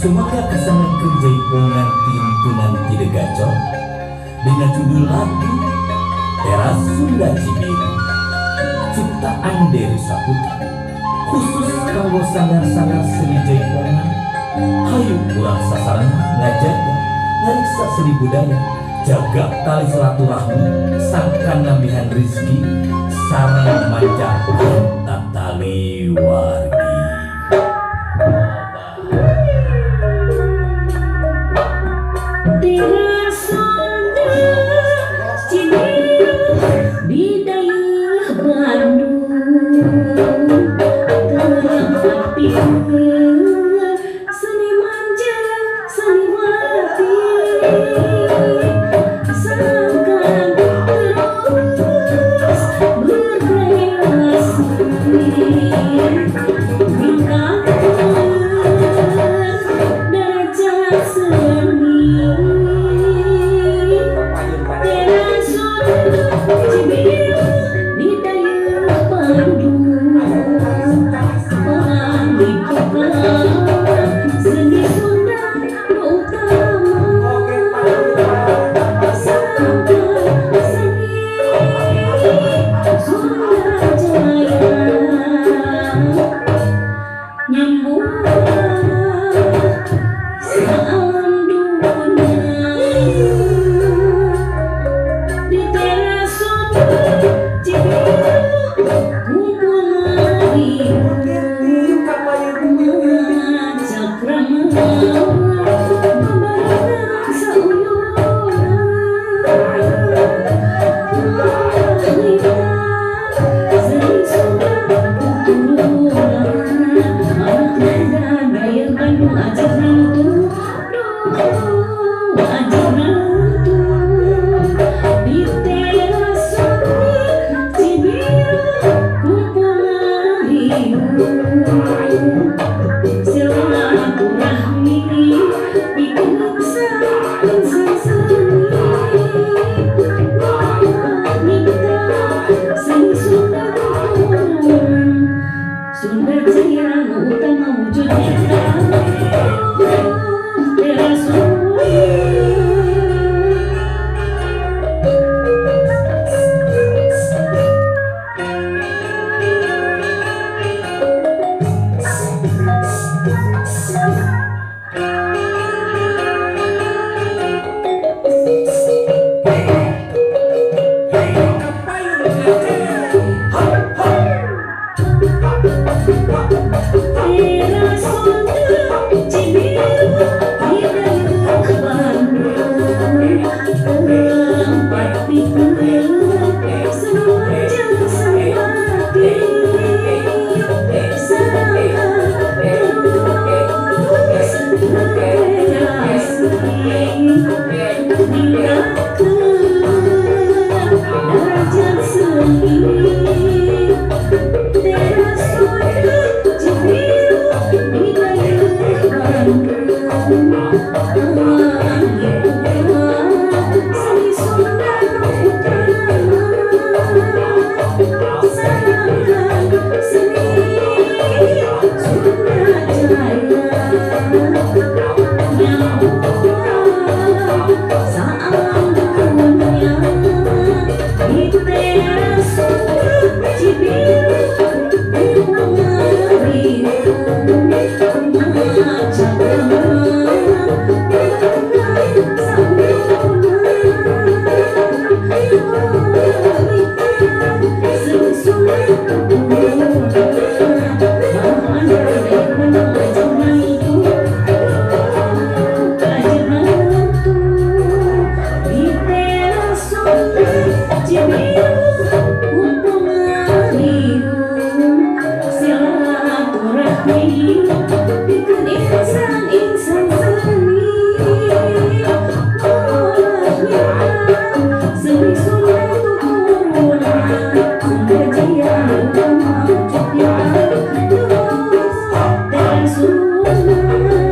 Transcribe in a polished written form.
Sumangga kasanggakeun jaipongan timpunan ti The Gacor dina judul lagu Teras Sunda Cibiru ciptaan Dery Saputra, khusus kanggo sanggar-sanggar seni jaipongan. Hayu urang sasarengan ngajaga, ngariksa seni budaya, jaga tali silaturahmi, sangkan nambihan rizki sareng mancarkeun tatali wargi. Teras Sunda Cibiru di dayeuh Bandung, tempat pikeun seniman jeung seniwati, sangkan terus berkreasi, ningkatkeun derajat seni. Teras Sunda Cibiru di dayeuh Bandung, panglipuran seni Sunda nu utama, sangkan seni Sunda jaya nyambuah saalam dunya. Di Teras Sunda Cibiru kumpul ngariung, ngacakrama babarengan sauyunan, seni Sunda turunan, anak muda dayeuh Bandung ajeg nangtung, duh ajeg nangtung. Di Teras Sunda Cibiru kumpul ngariung, silaturahmi pikeun insan seni, nyipta seni Sunda turunan, Sunda jaya nu utama wujud nyata. Teras Sunda. Teras Sunda Cibiru di dayeuh Bandung, tempat pikeun seniman jeung seniwati, sangkan terus berkreasi, ningkatkeun derajat seni. Teras Sunda Cibiru di dayeuh Bandung, panglipuran seni Sunda nu utama, sangkan seni Sunda jaya nyambuah saalam dunya. Di Teras Sunda Cibiru kumpul ngariung, ngacakrama babarengan sauyunan, seni Sunda turunan, anak dayeuh Bandung ajeg nangtung, ajeg nangtung. Di Teras Sunda Cibiru kumpul ngariung, silaturahmi pikeun insan-insan seni, molah nyipta seni Sunda turunan, Sunda jaya nu utama wujud nyata. Teras Sunda.